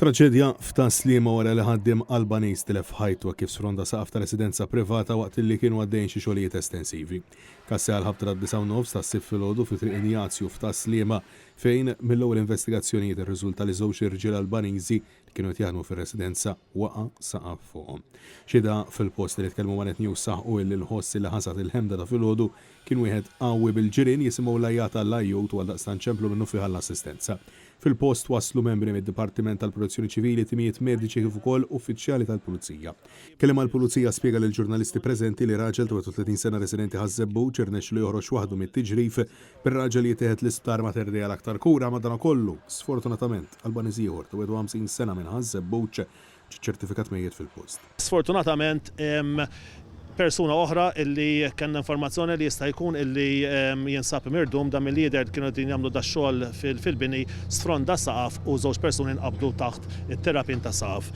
Traġedja f'Tas-Sliema wara li ħaddiem Albaniż tilef ħajtu hekk kif sfronda saqaf ta' residenza privata waqt li kienu għaddejjin xi xogħlijiet estensivi. Każ seħħ għall-ħabta tad-disgħa u nofs tas-Sibt filgħodu fi Triq Injazju f'Tas-Sliema fejn mill-ewwel investigazzjonijiet irriżulta li żewġ irġiel Albaniżi li kienu qed jaħdmu fir-residenza waqa' saqaf fuqhom. Xhieda fil-post li tkellmu ma' Net News saħqu illi l-ħoss li ħasad il-ħemda ta' filgħodu kien wieħed qawwi bil-ġirien jisimgħu l-għajjat għall-għajjut u għaldaqstant ċemplu minnufih għall-assistenza. Fil-post waslu membri mid-Dipartiment tal-Protezzjoni Ċivili, timijiet mediċi kif ukoll uffiċjali tal-Pulizija. Kelliem għall-Pulizija spjega lill-ġurnalisti preżenti li raġel ta' 31 sena residenti Ħaż-Żebbuġ irnexxielu joħroġ waħdu mit-tiġrif, bir-raġel jittieħed l-Isptar Mater Dei għal aktar kura. Madanakollu, sfortunatament, Albaniż ieħor ta' 51 sena minn Ħaż-Żebbuġ Ġie ċċertifikat mejjet fil-post. Sfortunatament persuna oħra illi kellna informazzjoni li jista' jkun illi jinsab mirdum dan milli jidher kienu qegħdin jagħmlu dax-xogħol fil-bini sfronda saqaf u żewġ persuni nqabdu taħt it-terrapien tas-saqaf.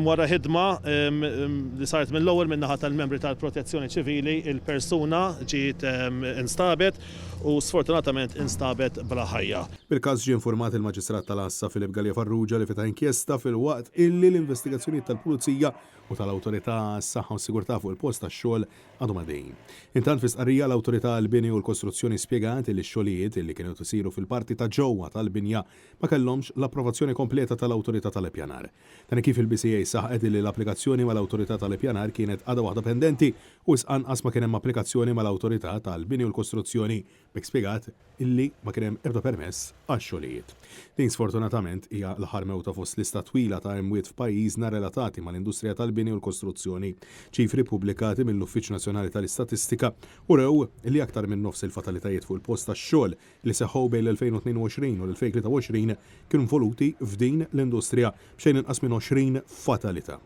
Wara ħidma li saret mill-ewwel min-naħa tal-membri tal-Protezzjoni Ċivili il-persuna ġiet instabet u sfortunatament instabet bla ħajja. Bil-każ ġie infurmat il-Maġistrat tal-Għassa Philip Galea Farrugia li fetaħ inkjesta filwaqt illi l-investigazzjonijiet tal-Pulizija u tal-Awtorità għas-Saħħa u s-Sigurtà fuq il-post tax-xogħol għadhom għaddejjin. Intant fi stqarrija l-Awtorità għall-Bini u l-Kostruzzjoni spjegat illi x-xogħlijiet illi kienu qed isiru fil-parti ta' ġewwa tal-binja ma kellhomx l-approvazzjoni kompleta tal-Awtorità tal-Ippjanar. Dan kif il-BCA saħqet illi l-applikazzjoni mal-Awtorità tal-Ippjanar kienet għadha waħda pendenti u wisq anqas ma kien hemm applikazzjoni mal-Awtorità tal-Bini u l-Kostruzzjoni b'hekk spjegat illi ma kien hemm ebda permess għax-xogħlijiet. Din sfortunatament hija l-aħħar mewta fost lista twila ta' imwiet f'pajjiżna relatati mal-industrija tal-bini u l-kostruzzjoni. Ċifri ppubblikati mill-Uffiċċju Nazzjonali tal-Istatistika urew li aktar minn nofs il-fatalitajiet fuq il-post tax-xogħol li seħħew bejn l-2022 u l-2023 kienu involuti f'din l-industrija b'xejn inqas minn 20 fatalità,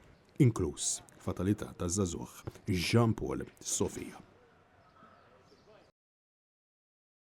inkluż fatalità taż-żagħżugħ Jean Paul Sofia.